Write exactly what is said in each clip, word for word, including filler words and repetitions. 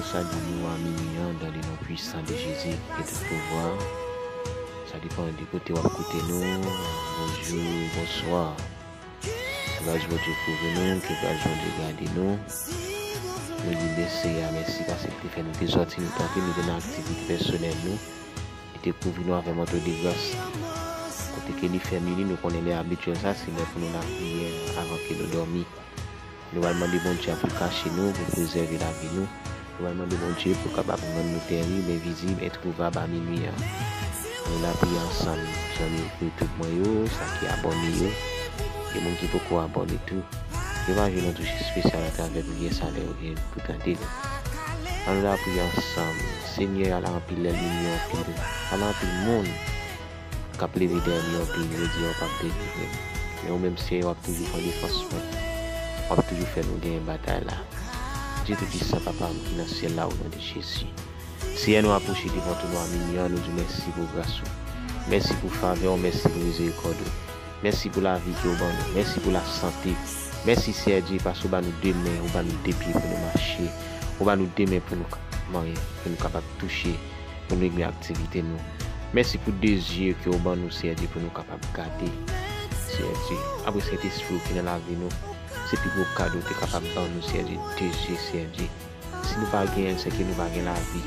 Salye nou a minui an, dans le nom puissant de Jésus ki gen tout pouvwa. Sa depann de kote w ap koute nou. Bonjou, bonswa. Ke gras Bondye kouvri nou, ke gras Bondye gade nou. Nou di Mesye a mèsi paske li te fè nou te sòti, nou tante, nou te nan aktivite pèsonèl nou. Li te kouvri nou avèk manto de gras. Kote ke li fè minui, nou konnen lè abityèl sa, se lè pou nou lapriyè avan ke nou dòmi. Nou pral mande Bondye a pou l kache nou, pou l prezève lavi nou. Nou pral mande Bondye pou l kapab rann nou tèrib, envizib, entwouvab a minui an. Nou lapriyè ansanm, zanmi YouTube mwen yo, sa ki abòne yo, gen moun ki poko abòne tou. Yo va jwenn yon touch espesyal atravè priyè sa lè yo vin pou tande l. Ann nou lapriyè ansanm. Senyè, al anpil lè minui anpil, al anpil moun k ap leve dèyè m yo anpil, yo di yo p ap delivre m. Men ou menm, Senyè, w ap toujou pran defans mwen. W ap toujou fè nou genyen batay la. Dye Toupisan, Papa m ki nan syèl la, o non de Jezi. Senyè, nou apwoche devan twòn ou a minui an, nou di w mèsi pou gras ou. Mèsi pou favè w, mèsi pou mizerikòd ou. Mèsi pou lavi ke w ban nou. Mèsi pou lasante. Mèsi, Senyè Dye, paske w ba nou de men, ou ba nou de pye pou nou mache. Ou ba nou de men pou nou ka-, manyen, pou nou kapab touche, pou nou regle aktivite nou. Mèsi pou de zye ke w ban nou, Senyè Dye, pou nou kapab gade. Senyè Dye, apre Sentespri w ki nan lavi nou, se pi gwo kado w te kapab ban nou, Senyè Dye, de zye, Senyè Dye. Si nou pa genyen l, se ke nou pa gen lavi.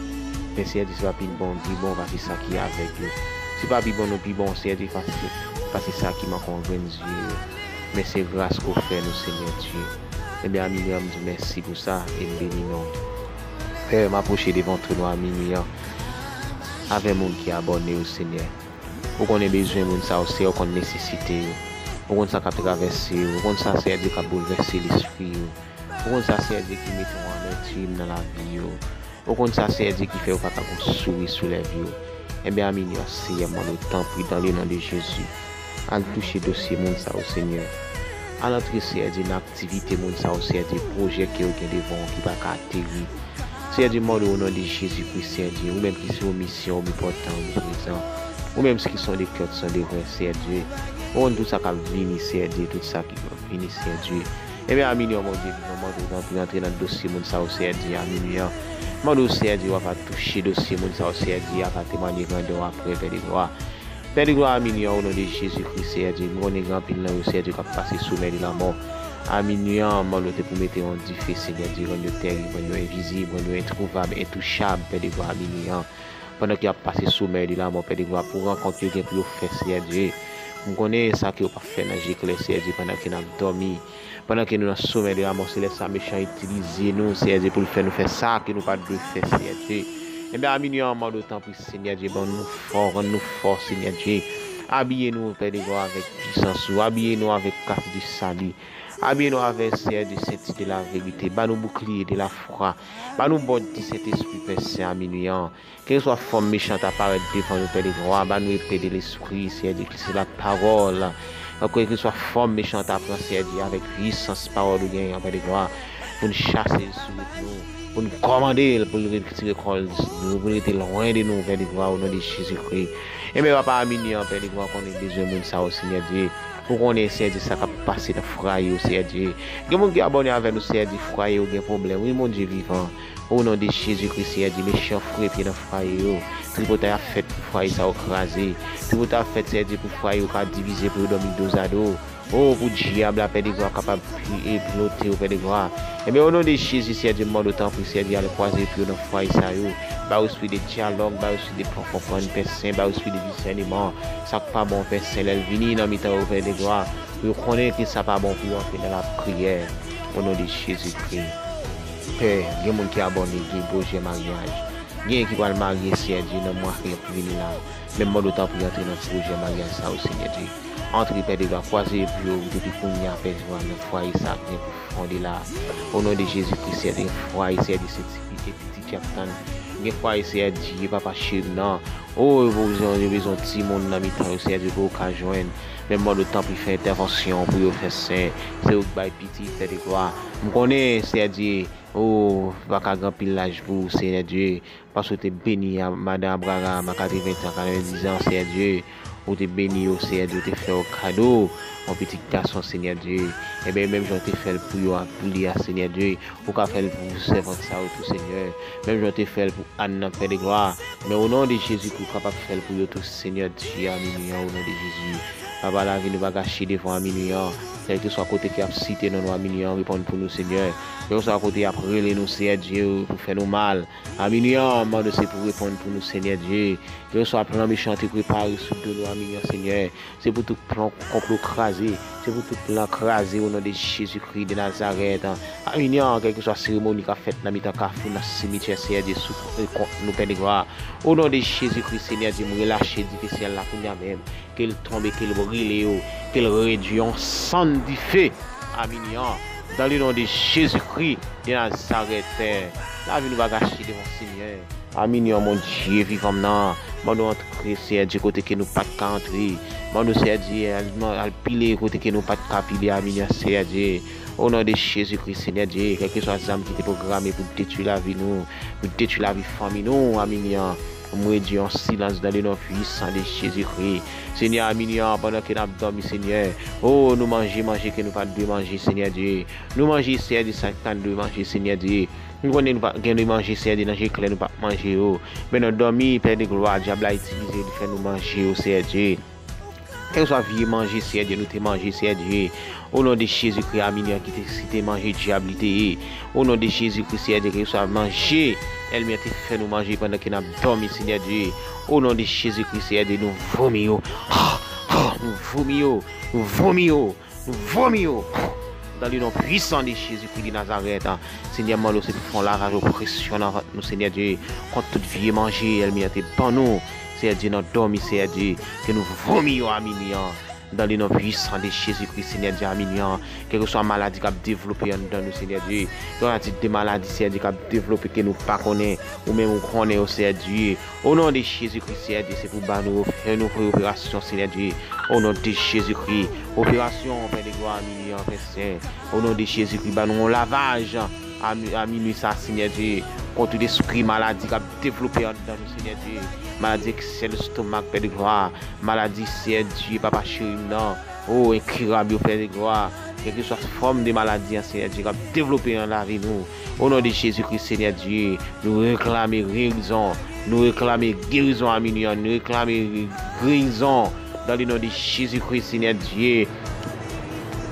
Men Senyè Dye, se pa pi bon ki bon pase sa ki avèg yo. Se pa pi bon nou pi bon, Senyè Dye, pase, pase sa ki manke yon grenn zye yo. Men se gras ke w fè nou, Senyè Dye. Ebyen, a minui an, m di w mèsi pou sa e m beni non w. Pè, m apwoche devan twòn ou a minui an avè moun ki abòne yo, Senyè. Ou konnen bezwen moun sa yo, Senyè, ou konn nesesite yo. Ou konn sa k ap travèse yo. Ou konn sa, Senyè Dye, k ap boulvèse lespri yo. Ou konn sa, Senyè Dye, ki mete yon amètim nan lavi yo. Ou konn sa, Senyè Dye, ki fè yo pa ka gon souri sou lèv yo. Enben, a minui an, Senyè, m mande w, tanpri, dans le nom de Jésus, al touche dosye moun sa yo, Senyè. Al antre, Senyè Dye, nan aktivite moun sa yo, Senyè Dye, pwojè ke yo gen devan yo ki pa ka ateri. Senyè Dye, m mande w, o non de Jezi Kris, Senyè Dye, ou menm ki se omnisyan, omnipotan, omniprezan, ou menm ki sonde kè, sonde vrè, Senyè Dye, ou konn tout sa k ap vini, Senyè Dye, tout sa ki p ap vini, Senyè Dye. Ebyen, a minui an, Bondye vivan, mande w tanpri antre nan dosye moun sa yo, Senyè Dye, a minui an. Mande w, Senyè Dye, w ap touche dosye moun sa yo, Senyè Dye, ap temwaye grandè w apre, Pè de glwa. Pè de glwa, a minui an, o non de Jezi Kris, Senyè Dye, m konnen gen anpil nan yo, Senyè Dye, k ap pase somèy de lanmò. A minui an, mande w te pou mete yon dife, Senyè Dye, rann yo tèrib, rann yo envizib, rann yo entwouvab, entouchab, Pè de glwa, a minui an. Pandan ke y ap pase somèy de lanmò, Pè de glwa, pou rankont yo gen pou yo fè, Senyè Dye. M konnen sa ke yo p ap fè nan je klè, Senyè Dye, pandan ke n ap dòmi. Pandan ke nou nan somèy de lanmò, se lè sa mechan itilize nou, Senyè Dye, pou l fè nou fè sa ke nou pa t dwe fè, Senyè Dye. Enben, a minui an, mande w tanpri, Senyè Dye, ban nou fò, rann nou fò, Senyè Dye. Abiye nou, Pè de glwa, avèk pisans ou. Abiye nou avèk kas de sali. Abiye nou avèk, Senyè Dye, senti de la verite. Ban nou boukliye de la fwa. Ban nou bòt di Sentespri, Pè Sen, a minui an. Kèlkeswa fòm mechan t ap parèt devan nou, Pè de glwa, ban nou epe de lespri, Senyè Dye, ki se lapawòl. Kèlkeswa fòm mechan t ap pran, Senyè Dye, avèk pisans pawòl ou genyen an, Pè de glwa, pou n chase l sou wout nou, pou n kòmande l, pou l retire kò l, pou l rete lwen de nou, Pè de glwa, o non de Jezi Kris. Enben, Papa, a minui an, Pè de glwa, konnen bezwen moun sa yo, Senyè Dye. Ou konnen, Senyè Dye, sa k ap pase nan fwaye yo, Senyè Dye. Gen moun ki abòne avè nou, Senyè Dye, fwaye yo gen pwoblèm. Wi, Bondye vivan. O non de Jezi Kris, Senyè Dye, mechan foure pye nan fwaye yo. Tripotay ap fèt pou fwaye sa yo kraze. Tripotay ap fèt, Senyè Dye, pou fwaye yo ka divize, pou yo dòmi dozado. O, pou dyab la, Pè de glwa, kapab pi-, e, plote yo, Pè de glwa. Enben, o non de Jezi, Senyè Dye, m mande w tanpri, Senyè Dye, al kwaze pye yo nan fwaye sa yo. Ba yo espri de dyalòg, ba yo espri de pran konprann, Pè Sen, ba yo espri de disèneman. Sa k pa bon, Pè Sen, lè l vini nan mitan yo, Pè de glwa, pou yo konnen ke sa pa bon pou yo antre nan lapriyè. O non de Jezi Kris. Pè, gen moun ki abòne, gen pwojè maryaj. Gen ki pral marye, Senyè Dye, nan mwa ki ap vini la. Men m mande w tanpri antre nan pwojè maryaj sa yo, Senyè Dye. Antre, Pè de glwa, kwaze pye yo depi kounye a, Pè de glwa, nan fwaye sa ki gen pou fonde la. O non de Jezi Kris, Senyè Dye, fwaye, Senyè Dye, se ti pitit, pitit y ap tann. Gen fwaye, Senyè Dye, papa cheri nan. O, yo bezwen, yo bezwen timoun nan mitan yo, Senyè Dye, pou yo ka jwenn. Men m mande w tanpri fè entèvansyon pou yo, Pè Sen. Se ou k bay pitit, Pè de glwa. M konnen, Senyè Dye, o, pa ka gen anpil laj pou ou, Senyè Dye. Paske w te beni a-, madan Abraram a katreven tan, katrevendiz an, Senyè Dye. Ou te beni yo, Seyè Dye, ou te fè yo kado yon pitit gason, Seyè Dye. Enben, menm jan w te fè l pou yo a, pou li a, Seyè Dye, ou ka fè l pou sèvant sa yo tou, Seyè. Menm jan w te fè l pou Ann nan, Pè de glwa. Men o non de Jezi Kri, ou kapab fè l pou yo tou, Seyè Dye, a minwi an, o non de Jezi. Papa, lavi nou pa kache devan w a minwi an. Kèlkeswa kote ki ap site non nou a minwi an, reponn pou nou, Seyè. Kèlkeswa kote y ap rele nou, Seyè Dye, pou fè nou mal. A minwi an, mande w se pou reponn pou nou, Seyè Dye. Kèlkeswa plan mechan te prepare sou do nou a minwi an, Seyè. Se pou tout plan konplo kraze. Se pou tout plan kraze o non de Jezi Kri de Nazarèt. A minwi an, kèlkeswa seremoni k ap fèt nan mitan kafou, nan simityè, Seyè Dye, sou kont nou, Pè de glwa. O non de Jezi Kri, Seyè Dye, m relache dife syèl la kounye a menm. Ke l tonbe, ke l brile yo, ke l redui an sann dife. A minwi an, dans le nom de Jésus-Christ de Nazareth, Pè. Lavi nou pa kache devan Seyè. A minwi an, Bondye vivan m nan. Mande w antre, Seyè Dye, kote ke nou pa t ka antre. Mande w, Seyè Dye, al, al pile kote ke nou pa t ka pile, a minwi an, Seyè Dye. O non de Jezi Kri, Seyè Dye, kèlkeswa zam ki te pwograme pou detwi lavi nou, pou detwi lavi fanmi nou, a minwi an, m redui an silans dans le nom puissant de Jésus-Christ. Seyè, a minwi an, pandan ke n ap dòmi, Seyè, o, nou manje manje ke nou pa t dwe manje, Seyè Dye. Nou manje, Seyè Dye, sa k pa t dwe manje, Seyè Dye. Nou konnen nou pa gen dwe manje, Seyè Dye, nan je klè nou p ap manje yo. Men nan dòmi, Pè de glwa, dyab la itilize li fè nou manje yo, Seyè Dye. Kèlkeswa vye manje, Seyè Dye, nou te manje, Seyè Dye. O non de Jezi Kri, a minwi an, ki te, si te manje dyab li te ye. O non de Jezi Kri, Seyè Dye, kèlkeswa manje ènmi an te fè nou manje pandan ke n ap dòmi, Seyè Dye. O non de Jezi Kri, Seyè Dye, nou vomi yo. Nou vomi yo. Nou vomi yo. Nou vomi yo. Dans le nom puissant de Jésus-Christ de Nazareth, Seyè, mande w se pou fè yon lavaj opresyon nan vant nou, Seyè Dye, kont tout vye manje ènmi an te ban nou, Seyè Dye, nan dòmi, Seyè Dye, ke nou vomi yo a minwi an. Dans le nom puissant de Jésus-Christ, Seyè Dye, a minwi an, kèlkeswa maladi k ap devlope anndan nou, Seyè Dye, yon atik de maladi, Seyè Dye, k ap devlope ke nou pa konnen, ou menm ou konnen yo, Seyè Dye. O non de Jezi Kri, Seyè Dye, se pou ba nou yo, fè nou fè operasyon, Seyè Dye. O non de Jezi Kri, operasyon, Pè de glwa, a minwi an, Pè Sen. O non de Jezi Kri, ba nou yon lavaj a mi-, a minwi sa, Seyè Dye, kont tout espri maladi k ap devlope anndan nou, Seyè Dye. Maladi eksè lestomak, Pè de glwa. Maladi, Seyè Dye, papa cheri m nan. O, enkirab yo, Pè de glwa. Kèlkeswa fòm de maladi an, Seyè Dye, k ap devlope nan lavi nou. O non de Jezi Kri, Seyè Dye, nou reklame gerizon. Nou reklame gerizon a minwi an. Nou reklame gerizon. Dans le nom de Jésus-Christ, Seyè Dye.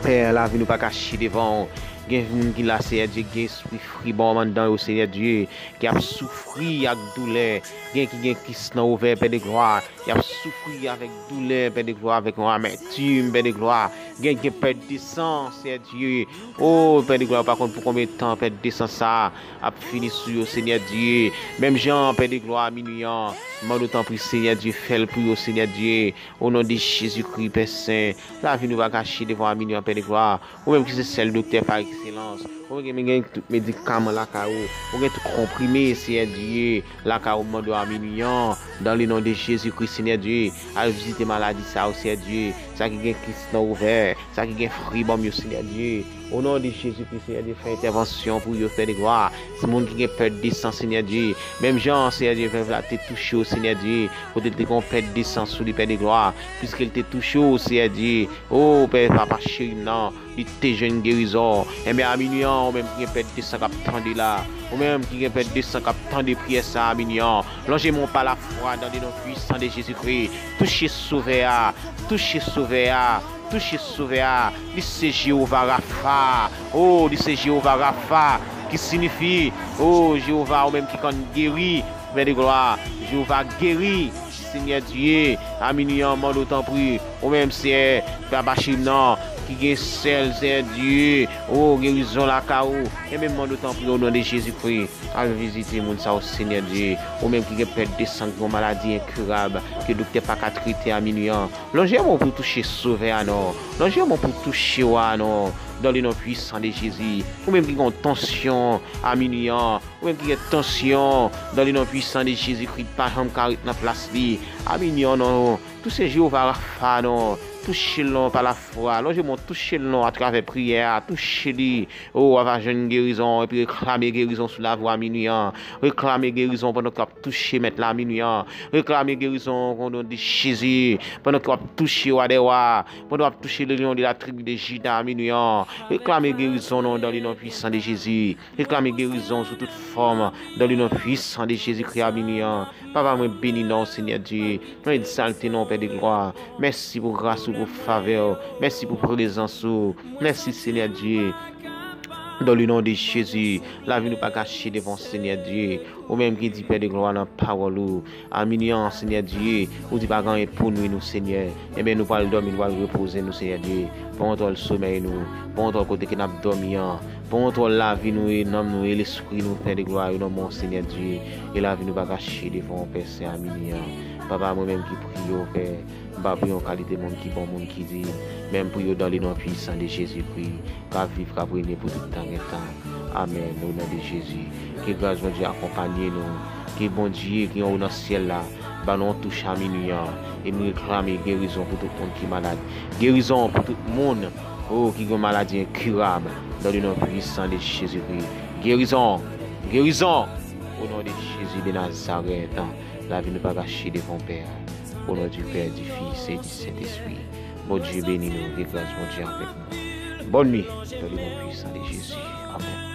Pè, lavi nou pa kache devan w. Gen moun ki la, Seyè Dye, gen espri fribòm anndan yo, Seyè Dye, ki ap soufri ak doulè. Gen ki gen kis nan ovè, Pè de glwa. Y ap soufri avèk doulè, Pè de glwa, avèk yon amètim, Pè de glwa. Gen, gen pèt de san, Seyè Dye. O, Pè de glwa, ou pa konn pou konbyen tan pèt de san sa a ap fini sou yo, Seyè Dye. Menm jan, Pè de glwa, a minwi an, mande w tanpri, Seyè Dye, fè l pou yo, Seyè Dye. O non de Jezi Kri, Pè Sen, lavi nou pa kache devan w a minwi an, Pè de glwa. Ou menm ki se sèl doktè pa ekselans. Ou menm ki gen tout medikaman lakay ou. Ou gen tout konprime, Seyè Dye, lakay ou, mande w a minwi an. Dans le nom de Jésus-Christ, Seyè Dye, al vizite maladi sa yo, Seyè Dye. Sa ki gen kis nan ovè, sa ki gen fribòm yo, Seyè Dye. O non de Jezi Kri, Seyè Dye, fè entèvansyon pou yo, Pè de glwa. Se moun ki gen pèt de san, Seyè Dye. Menm jan, Seyè Dye, vèv la te touche w, Seyè Dye. Kote l te gen yon pèt de san sou li, Pè de glwa. Piske l te touche w, Seyè Dye. O, Pè, papa cheri m nan. Li te jwenn gerizon. Enben, a minwi an, ou menm ki gen pèt de san k ap tande la, ou menm ki gen pèt de san k ap tande priyè sa a, a minwi an, lonje men w pa lafwa dans le nom puissant de Jésus-Christ. Touche Sovè a, touche Sovè a, touche Sovè a. Li se Jewova Rafa. O, li se Jewova Rafa, ki siyifi, o, Jewova, ou menm ki konn geri. Pè de glwa, Jewova geri, Seyè Dye, a minwi an, mande w tanpri, ou menm, Seyè, papa cheri m nan, ki gen sèl, Seyè Dye, o, gerizon lakay ou, enben mande w tanpri, o non de Jezi Kri, al vizite moun sa yo, Seyè Dye, ou menm ki gen pèt de san, ki gen maladi enkirab, ke doktè pa ka trete a minwi an, lonje men w pou touche Sovè a non, lonje men w pou touche w a non, dans le nom puissant de Jésus, ou menm ki gen tansyon a minwi an, Ou menm ki gen tansyon, dans le nom puissant de Jésus-Christ, pa janm ka ret nan plas li. A minwi an non, tou se Jewova Rafa non. touche l non pa lafwa. Lonje men w, touche l non atravè priyè a. Touche li. O, w ap jwenn gerizon, epi reklame gerizon sou lavi w a minui an. Reklame gerizon pandan ke w ap touche Mèt la a minui an. Reklame gerizon o non de Jezi. Pandan ke w ap touche Wa dè Wa. Pandan w ap touche le Lion de la tribi de Jida a minui an. Reklame gerizon non dans le nom puissant de Jésus. Reklame gerizon sou tout fòm dans le nom puissant de Jésus-Christ a minui an. Papa, mwen beni non w, Senyè Dye. Mwen egzalte non w, Pè de glwa. Mèsi pou gras ou, pou favè w. Mèsi pou prezans ou. Mèsi, Senyè Dye. Dans le nom de Jésus, lavi nou pa kache devan w, Senyè Dye. Ou menm ki di, Pè de glwa, nan pawòl ou, a minui an, Senyè Dye, ou di pa gen anyen pou nwi nou, Senyè. Ebyen, nou pral dòmi, nou pral repoze nou, Senyè Dye. Pran kontwòl somèy nou. Pran kontwòl kote ke n ap dòmi an. Pran kontwòl lavi nou e nanm nou e lespri nou, Pè de glwa, nan non w, Senyè Dye. E lavi nou pa kache devan w, Pè Sen, a minui an. Papa, mwen menm ki priye w, Pè, m pa priye yon kalite moun ki bon, moun ki di, men m priye w dans le nom puissant de Jésus-Christ, k ap viv, k ap renye pou tout tan gen tan. Amèn. O non de Jezi. Ke gras Bondye akonpanye nou. Ke Bondye ki anwo nan syèl la ba nou yon touch a minui an. E m reklame gerizon pou tout moun ki malad. Gerizon pou tout moun, o, ki gen maladi enkirab. Dans le nom puissant de Jésus-Christ. Gerizon. Gerizon. O non de Jezi de Nazarèt. Lavi nou pa kache devan w, Pè. O non du Père, du Fils et du Saint-Esprit. Bondye beni nou, ke gras Bondye avèk nou. Bonne nuit, dans le nom puissant de Jésus. Amèn.